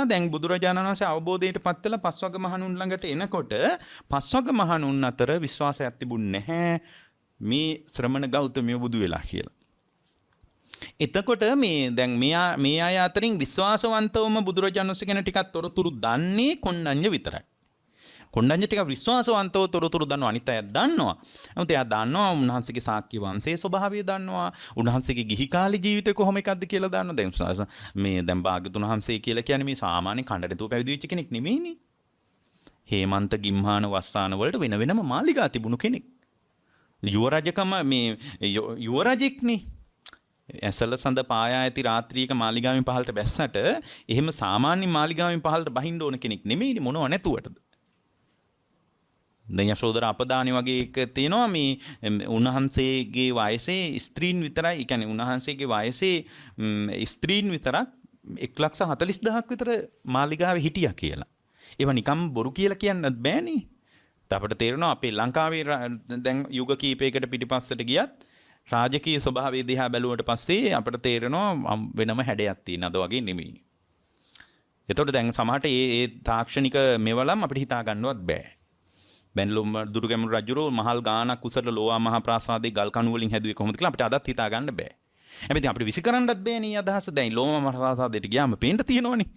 දැන් බුදුරජාණන් වහන්සේ අවබෝධයට පත් වෙලා පස්වග මහණුන් ළඟට එනකොට පස්වග මහණුන් අතර විශ්වාසයක් තිබුණ නැහැ මේ ශ්‍රමණ ගෞතමිය බුදු වෙලා කියලා. එතකොට මේ දැන් මේ අය අතරින් විශ්වාසවන්තවම බුදුරජාණන් වහන්සේ ගැන ටිකක් තොරතුරු දන්නේ කොණ්ඩඤ්ඤ විතරයි. කොණ්ඩඤ්ඤ ටිකක් විශ්වාසවන්තව තොරතුරු දන්නවා, අනිත් අයත් දන්නවා. නමුත් එයා දන්නවා උන්වහන්සේගේ ශාක්‍ය වංශයේ ස්වභාවය දන්නවා, උන්වහන්සේගේ ගිහි කාලේ ජීවිතය කොහොම එකක්ද කියලා දන්නවා. දැන් මේ දැන් භාග්‍යතුන් වහන්සේ කියලා කියන්නේ මේ සාමාන්‍ය කණ්ඩ නැතුව පැවිදි වෙච්ච කෙනෙක් නෙමෙයිනේ. හේමන්ත ගිම්හාන වස්සාන වලට වෙන වෙනම මාලිගා තිබුණු කෙනෙක්. යුව රජකම මේ යුව රජෙක්නේ. ඇසල සඳ පායා ඇති රාත්‍රියක මාලිගාවෙන් පහළට බැස්සට එහෙම සාමාන්‍ය මාලිගාවෙන් පහළට බහින්න ඕන කෙනෙක් නෙමෙයිනේ, මොනව නැතුවටද. දැන් යශෝදර අපදානි වගේ එක තියෙනවා මේ උන්වහන්සේගේ වයසේ ස්ත්‍රීන් විතරයි, ඒ කියන්නේ උන්වහන්සේගේ වයසේ ස්ත්‍රීන් විතරක් 1,40,000ක් විතර මාලිගාවේ හිටියා කියලා. ඒවා නිකම් බොරු කියලා කියන්නත් බෑනේ. අපිට තේරෙනවා අපේ ලංකාවේ දැන් යුග කීපයකට පිටිපස්සට ගියත් රාජකීය ස්වභාවය දිහා බැලුවට පස්සේ අපිට තේරෙනවා වෙනම හැඩයක් තියෙන අද වගේ නෙමෙයි. එතකොට දැන් සමහරට ඒ තාක්ෂණික මෙවලම් අපිට හිතා ගන්නවත් බෑ. බැන්ලොම් දුටුගැමුණු රජුරෝ මහල් ගානක් උසට ලෝවා මහා ප්‍රාසාදයේ ගල් කණු වලින් හැදුවේ කොහොමද කියලා අපිට අදත් හිතා ගන්න බෑ. හැබැයි ඉතින් අපිට විසි කරන්නත් බෑනේ අදහස. දැන් ලෝවා මහා ප්‍රාසාදයට ගියාම පේන්න තියෙනවනේ.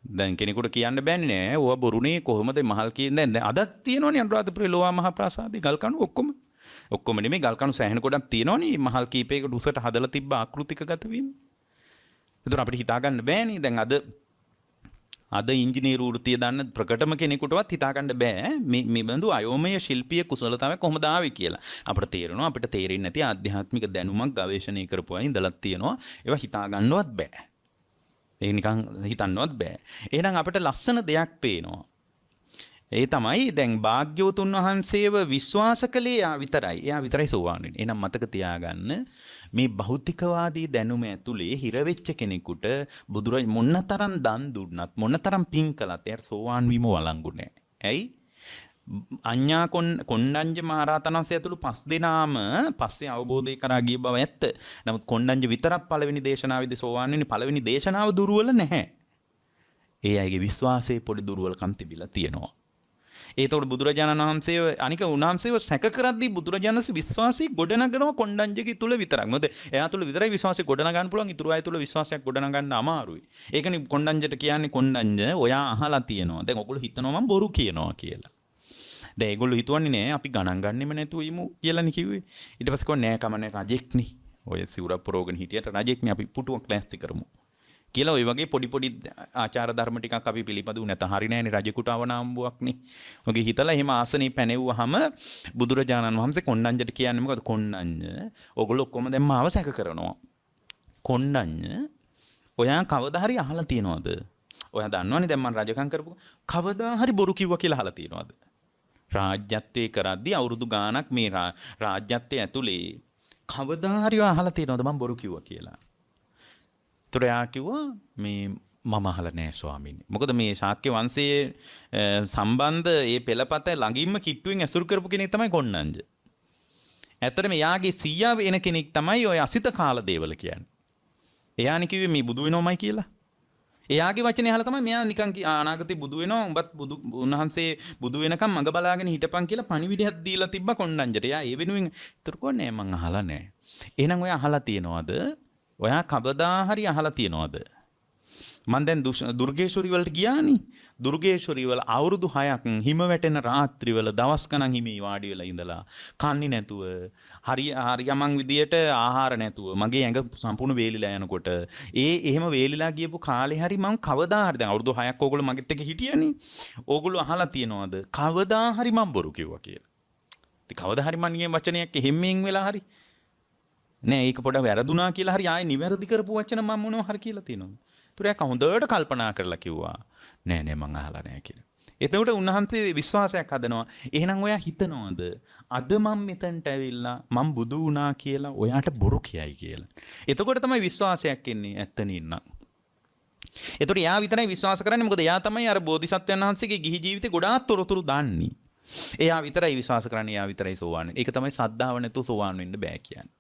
දැන් කෙනෙකුට කියන්න බෑනේ නෑ ඕවා බොරුනේ කොහොමද මහල් කියන්නේ. දැන් අදත් තියෙනවනේ අනුරාධපුරේ ලෝවා මහා ප්‍රාසාදයේ ගල් කණු ඔක්කොම. ඔක්කොම නෙමෙයි, ගල් කණු සෑහෙන ගොඩක් තියෙනවනේ මහල් කීපයකට උසට හදලා තිබ්බ ආකෘතිකගත වීම. ඒතර අපිට හිතා ගන්න බෑනේ. දැන් අද ඉංජිනේරු වෘත්තිය දන්න ප්‍රකටම කෙනෙකුටවත් හිතා ගන්න බෑ මේ මේ බඳු අයෝමය ශිල්පීය කුසලතාවයක් කොහොමද ආවේ කියලා. අපිට තේරෙනවා අපිට තේරෙන්නේ නැති ආධ්‍යාත්මික දැනුමක් ගවේෂණය කරපු අය ඉඳලා තියෙනවා. ඒවා හිතා ගන්නවත් බෑ. ඒ නිකන් හිතන්නවත් බෑ. එහෙනම් අපිට ලස්සන දෙයක් පේනවා. ඒ තමයි දැන් භාග්‍යවතුන් වහන්සේව විශ්වාස කළේ එයා විතරයි. එයා විතරයි සෝවාන් වෙන්නේ. එහෙනම් මතක තියාගන්න මේ භෞතිකවාදී දැනුම ඇතුලේ හිර වෙච්ච කෙනෙකුට බුදුරජ මොනතරම් දන් දුන්නත් මොනතරම් පින් කළත් එයාට සෝවාන් වීම වළංගු නෑ. ඇයි? අඤ්ඤා කොණ්ඩඤ්ඤ මහරහතන් වහන්සේ ඇතුළු පස් දෙනාම පස්සේ අවබෝධය කරා ගිය බව ඇත්ත. නමුත් කොණ්ඩඤ්ඤ විතරක් පළවෙනි දේශනාවේදී සෝවාන් වෙන්නේ. පළවෙනි දේශනාව දුර්වල නැහැ. ඒ අයගේ විශ්වාසයේ පොඩි දුර්වලකම් තිබිලා තියෙනවා. ඒතකොට බුදුරජාණන් වහන්සේව අනික උන්වහන්සේව සැක කරද්දී බුදුරජාණන් වහන්සේ විශ්වාසي ගොඩනගනවා කොණ්ඩඤ්ඤගේ තුල විතරක්. මොකද එයා තුල විතරයි විශ්වාසي ගොඩනගන්න පුළුවන්. ඉතුරු අය තුල විශ්වාසයක් ගොඩනගන්න අමාරුයි. ඒකනේ කොණ්ඩඤ්ඤට කියන්නේ කොණ්ඩඤ්ඤ ඔයා අහලා තියෙනවා. දැන් ඔයගොල්ලෝ හිතනවා මම බොරු කියනවා කියලා. දැන් ඒගොල්ලෝ හිතුවන්නේ නෑ අපි ගණන් ගන්නෙම නැතුව ඉමු කියලානේ කිව්වේ. ඊට පස්සේ කිව්වා නෑ කම නෑ රජෙක්නේ. ඔය සිවුරක් පුරවගෙන හිටියට රජෙක්නේ අපි පුටුවක් ලෑස්ති කරමු කියලා ඔය වගේ පොඩි පොඩි ආචාර ධර්ම ටිකක් අපි පිළිපදුව නැත හරි නෑනේ රජෙකුට අවනාම්බුවක් නේ. ඔගේ හිතලා එහෙම ආසනේ පැනෙව්වහම බුදුරජාණන් වහන්සේ කොණ්ඩඤ්ඤට කියන්නේ මොකද? කොණ්ඩඤ්ඤ ඔයගොල්ලෝ ඔක්කොම දැන් මාව සැක කරනවා. කොණ්ඩඤ්ඤ ඔයා කවදා හරි අහලා තියනවද? ඔයා දන්නවනේ දැන් මං රජකම් කරපු කවදා හරි බොරු කිව්වා කියලා අහලා තියනවද? රාජ්‍යත්වයේ කරද්දී අවුරුදු ගාණක් මේ රාජ්‍යත්වයේ ඇතුලේ කවදා හරි ඔයා අහලා තියනවද මං බොරු කිව්වා කියලා? ඒතර එයා කිව්වා මේ මම අහලා නෑ ස්වාමීනි. මොකද මේ ශාක්‍ය වංශයේ සම්බන්ධ ඒ පෙළපත ළඟින්ම කිට්ටුවෙන් ඇසුරු කරපු කෙනෙක් තමයි කොණ්ඩඤ්ඤ. ඇත්තටම එයාගේ සීයා වෙන කෙනෙක් තමයි ඔය අසිත කාලදේවල කියන්නේ. එයානේ කිව්වේ මේ බුදු වෙනවමයි කියලා. එයාගේ වචනේ අහලා තමයි මෙයා නිකන් අනාගතේ බුදු වෙනවා උඹත් බුදු උන්වහන්සේ බුදු වෙනකම් මඟ බලාගෙන හිටපන් කියලා පණිවිඩයක් දීලා තිබ්බ කොණ්ඩඤ්ඤට. එයා ඒ වෙනුවෙන් ඒතර කිව්වා නෑ මං අහලා නෑ. එහෙනම් ඔයා අහලා තියනවද? ඔයා කවදා හරි අහලා තියනවද? මං දැන් දුර්ගේශ්වරි වලට ගියානේ. දුර්ගේශ්වරි වල අවුරුදු 6ක් හිම වැටෙන රාත්‍රී වල දවස් ගණන් හිමේ වාඩි වෙලා ඉඳලා කන්නේ නැතුව හරි හරි ගමන් විදියට ආහාර නැතුව මගේ ඇඟ සම්පූර්ණ වේලිලා යනකොට ඒ එහෙම වේලිලා ගියපු කාලේ හරි මං කවදා හරි දැන් අවුරුදු 6ක් ඕගොල්ලෝ මගෙත් එක්ක හිටියනේ. ඕගොල්ලෝ අහලා තියනවද කවදා හරි මං බොරු කිව්වා කියලා? ඉතින් කවදා හරි මං කියන වචනයක් එහෙම්මෙන් වෙලා හරි නෑ ඒක පොඩ වැරදුනා කියලා හරි ආයේ නිවැරදි කරපු වචන මම මොනවා හරි කියලා තියෙනවා. ඒතර එයා හොඳට කල්පනා කරලා කිව්වා නෑ නෑ මං අහලා නෑ කියලා. එතකොට උන්වහන්සේ විශ්වාසයක් හදනවා. එහෙනම් ඔයා හිතනවද අද මං මෙතනට ඇවිල්ලා මං බුදු වුණා කියලා ඔයාට බොරු කියයි කියලා? එතකොට තමයි විශ්වාසයක් එන්නේ ඇත්ත නේනම්. එතකොට එයා විතරයි විශ්වාස කරන්නේ. මොකද එයා තමයි අර බෝධිසත්වයන් වහන්සේගේ ගිහි ජීවිතේ ගොඩාක් තොරතුරු දන්නේ. එයා විතරයි විශ්වාස කරන්නේ. එයා විතරයි සෝවාන් වෙන්නේ. ඒක තමයි සද්ධාව නැතුව සෝවාන් වෙන්න බෑ කියන්නේ.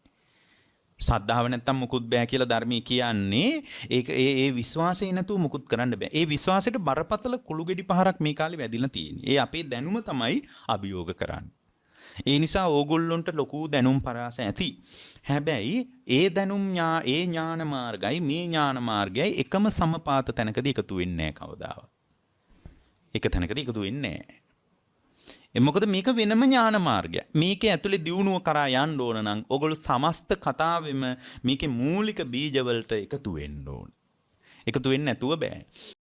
සද්ධාව නැත්තම් මුකුත් බෑ කියලා ධර්මයේ කියන්නේ ඒක ඒ ඒ විශ්වාසය නැතුව මුකුත් කරන්න බෑ. ඒ විශ්වාසයට බරපතල කුළු ගෙඩි පහරක් මේ කාලේ වැදිලා තියෙන්නේ. ඒ අපේ දැනුම තමයි අභියෝග කරන්නේ. ඒ නිසා ඕගොල්ලොන්ට ලොකු දැනුම් පරාස ඇති. හැබැයි ඒ දැනුම් ඒ ඥාන මාර්ගයි මේ ඥාන මාර්ගයයි එකම සමපාත තැනකදී එකතු වෙන්නේ නැහැ කවදාවත්. එක තැනකදී එකතු වෙන්නේ නැහැ. මොකද මේක වෙනම ඥාන මාර්ගයක්. මේකේ ඇතුලේ දියුණුව කරා යන්න ඕන නම් ඔගොල්ලෝ සමස්ත කතාවෙම මේකේ මූලික බීජ වලට එකතු වෙන්න ඕන. එකතු වෙන්නේ නැතුව බෑ.